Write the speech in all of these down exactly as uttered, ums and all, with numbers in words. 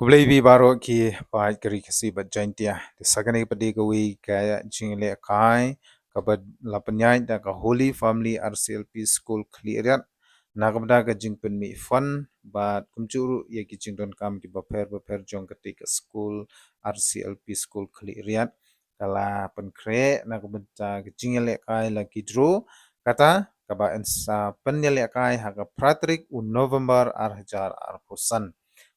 Khublei phi baroh ki paid ka Ri Khasi bad Jaintia. Te sa kane pat de kawei ka jingïalehkai kaba la pynïaid da ka Holy Family R C L P School Khliehriat. Na ka bynta ka jingpynmih fund bad kumjuh ruh ïa ki jingdonkam kiba pher bapher jong kata ka school, R C L P School Khliehriat. Ka la pynkhreh na ka bynta ka jingïalehkai lucky draw, kata kaba yn sa pynïalehkai ha ka phra tarik u November ar hajar arphew san.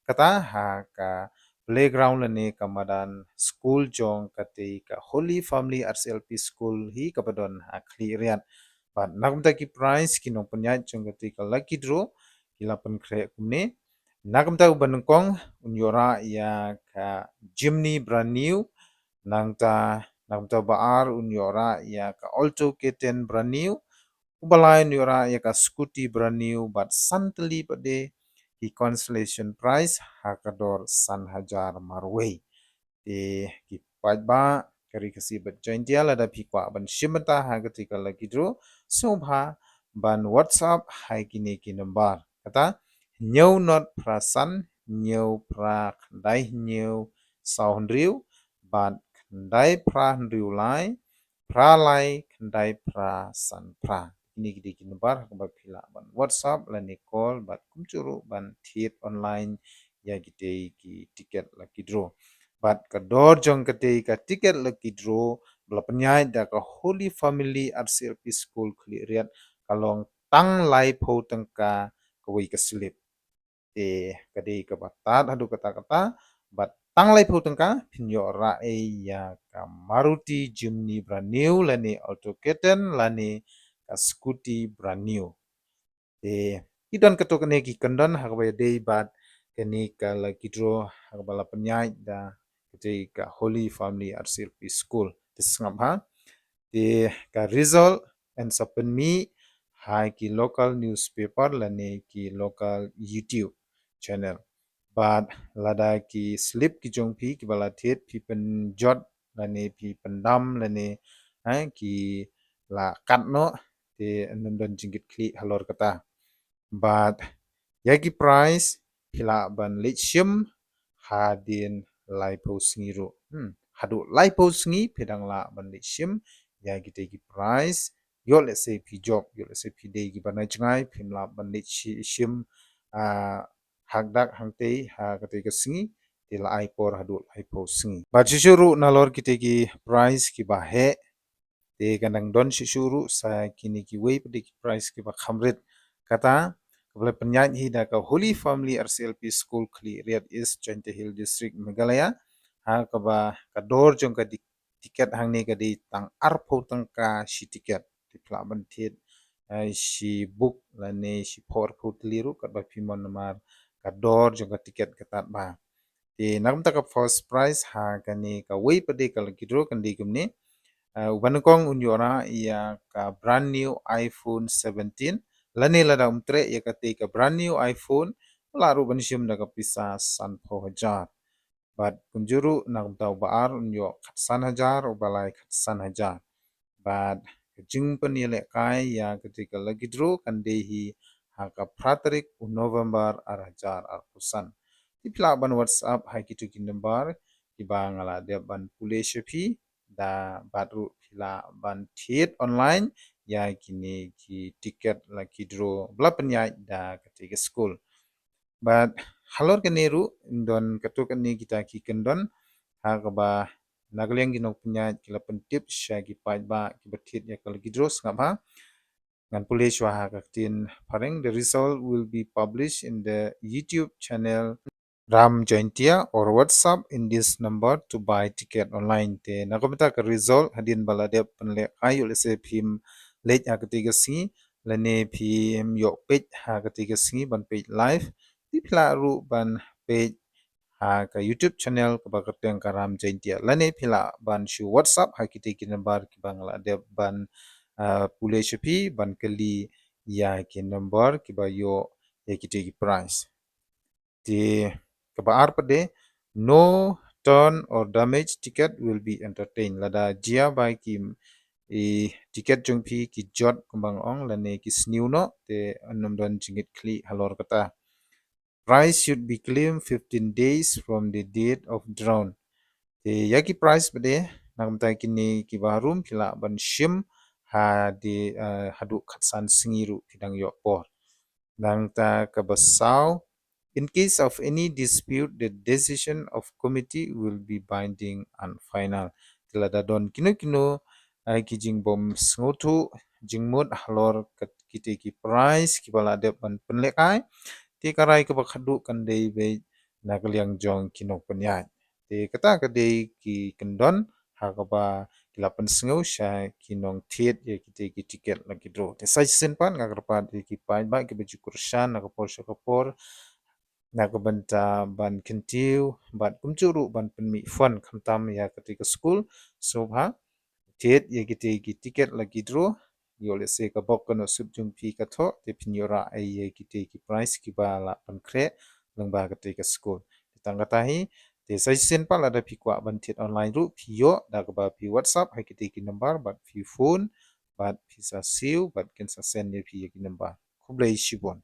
Kata ha ka playground lane ka madan skul jong kata ka Holy Family R C L P School hi kaba don ha Khliehriat. Bad na ka bynta ki prize ki nongpynïaid jong kata ka lucky draw ki la pynkhreh kumne. Na ka bynta uba nyngkong un ïoh rah ïa ka Jimny brand new, nangta na ka bynta uba ar un ïoh rah ïa ka Alto K ten brand new, uba lai un ïoh rah ïa ka scooty brand new bad san tylli pat de ki consolation prize ha ka dor san hajar marwei. Te ki paidbah ka Ri Khasi bad Jaintia, lada phi kwah ban shim bynta ha kata ka lucky draw, sngewbha ban WhatsApp ha kine ki number. Kata hynñiew not phra san, hynñiew phra khyndai hynñiew saw hynriew, bad khyndai phra hynriew lai, phra lai khyndai phra san phra. Kine ki dei ki number ha kaba phi lah ban WhatsApp lane call bad kumjuh ruh ban thied online ïa kitei ki tiket lucky draw. Bad ka dor jong katei ka tiket lucky draw ba la pynïaid da ka Holy Family R C L P School Khliehriat ka long tang laiphew tyngka kawei ka slip. Te ka dei kaba tad haduh katta katta, bad tang laiphew tyngka phin ïoh rah ei ïa ka Maruti Jimny brand new lane Alto K ten lane ka scooty brand new. Te ki don katto katne ki kyndon ha kaba ïadei bad kane ka lucky draw ha kaba la pynïaid da katei ka Holy Family R C L P School. Te sngap ha. Te ka result yn sa pynmih ha ki local newspaper lane ki local YouTube channel. Bad lada ki slip ki jong phi kiba la thied phi pynjot lane phi pyndam lane, eh, ki la kat noh, te ym don jingkitkhlieh halor kata. Bad ïa ki prize phi lah ban leit shim hadien laiphew sngi ruh. Hmm. Haduh laiphew sngi phi dang lah ban leit shim ïa kitei ki prize. Ïoh lehse phi jop, ïoh lehse phi dei kiba na jngai, phim lah ban leit shi-, shim, ah, hakdak hangtei ha katei ka sngi, te la ai por haduh laiphew sngi. Bad shuh shuh ruh nalor kitei ki prize kiba heh, te kan dang don shuh shuh ruh sa kine kiwei pat de ki prize kiba kham rit. Kata kaba la pynïaid hi da ka Holy Family R C L P School Khliehriat East, Jaintia Hills District, Meghalaya. Ha kaba ka dor jong ka di-, tiket hangne ka dei tang arphew tyngka shi tiket. Te phi lah ban thied, eh, shi book lane shiphew arphew tylli ruh katba phi mon namar ka dor jong ka tiket ka tad bha. Te na ka bynta ka first prize ha kane kawei pat de ka lucky draw kan dei kumne. Eh, uba nyngkong un ïoh rah ïa ka brand new iPhone seventeen. Lane lada um treh ïa katei ka brand new iPhone, lah ruh ban shim da ka pisa sanphew hajar. Bad kumjuh ruh na ka bynta uba ar un ïoh khatsan hajar, uba lai khatsan hajar. Bad ka jingpynïalehkai ïa katei ka lucky draw kan dei hi ha ka phra tarik u November ar hajar arphew san. Te phi lah ban WhatsApp ha kito ki number kiba nga la dep ban pule sha phi, da bad ruh phi lah ban thied online ïa kine ki tiket lucky draw ba la pynïaid da katei ka school. Bad halor kane ruh don katto katne kita ki kyndon ha kaba na ka liang ki nongpynïaid ki la pyntip sha ki paidbah kiba thied ïa ka lucky draw. Sngap ha. Ngan pule shuwa ha ka ktien phareng. The result will be published in the YouTube channel Ram Jaintia or WhatsApp in this number to buy ticket online. Te na ka bynta ka result hadien ba la dep pynlehkai, ïoh lehse phim leit ha katei ka sngi lane phim ïoh peit ha katei ka sngi ban peit live, te phi lah ruh ban peit ha ka YouTube channel kaba kyrteng ka Ram Jaintia, lane phi lah ban shu WhatsApp ha kitei ki number kiba nga la dep ban, ah, pule sha phi ban kylli ïa ki number kiba ïoh ïa kitei ki prize. Te kaba ar pat de, no torn or damaged ticket will be entertained. Lada jia ba ki, i, ticket jong phi ki jot kumba nga ong lane ki sniew noh, te ym don jingkitkhlieh halor kata. Prize should be claimed fifteen days from the date of drawing. Te ïa ki prize pat de, na ka bynta kine kiba harum phi lah ban shim ha de, eh, haduh khatsan sngi ruh phi dang ïoh por. Nangta kaba saw, in case of any dispute, the decision of committee will be binding and final. Te lada don kino kino, eh, ki jingbym sngewthuh, jingmut halor kat kite ki prize kiba la dep ban pynlehkai, te ka rai kaba khadduh kan dei beit na ka liang jong ki nongpynïaid. Te kata ka dei ki kyndon ha kaba ki la pynsngew sha ki nongthied ïa kite ki tiket lucky draw. Te sa shisien pat nga kyrpad ïa ki paidbah kiba ju kyrshan na ka por sha ka por na ka bynta ban kyntiew bad kumjuh ruh ban pynmih phone khamtam ïa kate ka skul. Sngewbha thied ïa kite ki tiket lucky draw. Ïoh lehse ka bok ka nusip jong phi ka thoh, te phin ïoh rah ei ïa kite ki prize kiba la pynkhreh lyngba kate ka skul. Te tang kata hi, te sa shisien pat lada phi kwah ban thied online ruh phi ïoh da kaba phi WhatsApp ha kite ki number bad phi phone bad phi sa siew bad kin sa send ïa phi ïa ki number. Khublei shibun.